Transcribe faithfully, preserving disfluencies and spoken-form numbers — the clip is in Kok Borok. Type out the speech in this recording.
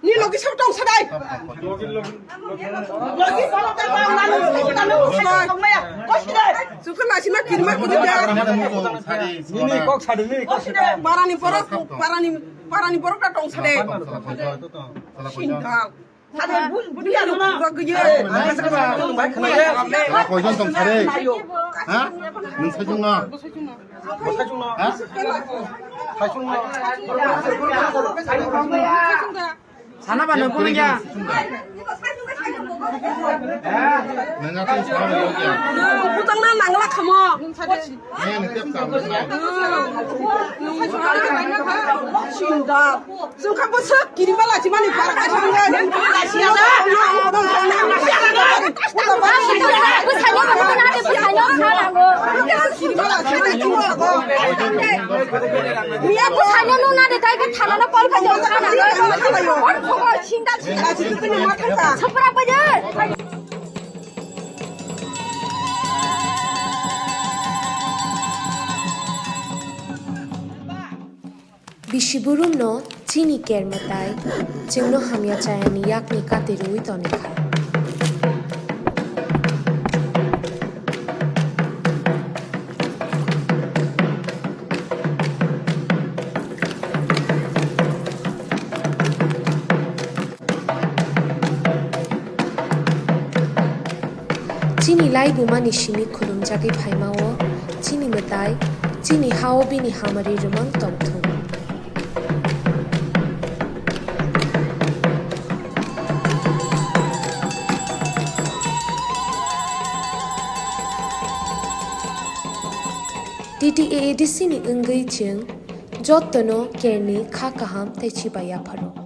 Ni logi sab tong sadai. Logi borok ta bang nanu, nanu, nanu, nanu, nanu. Sukha lachima kirima kirima. Nini kok sadi, nini kok sadi. Barani borok, barani, barani borok ta tong sadai. Sindal. Koijon tong sare? Ha? Nwng saichung no? Ha? Sana ba nwng kung ya? Nwng aswk sana ba kung ya? Butang na nangla khamo. Sindal. Sungkha bwswk kirima lachimani para kaisa wngya. Bwsano, bwsano, bwsano, bwsano, bwsano. Miya bwsano nuna de tai ke thana no call khayo. Sindal, sindal. Sopra bajar. Bisi burumno chini ker mwtai, chwngno hamya chayani yakni kati rwui tonikha. Chini laibumani simi khulumjagwi phaima-o chini mwtai, chini ha-o bini hamari rwmang tongthung. T T A A D C ni wngwi chwng jottono kerni kha kaham tei chibai yapharo.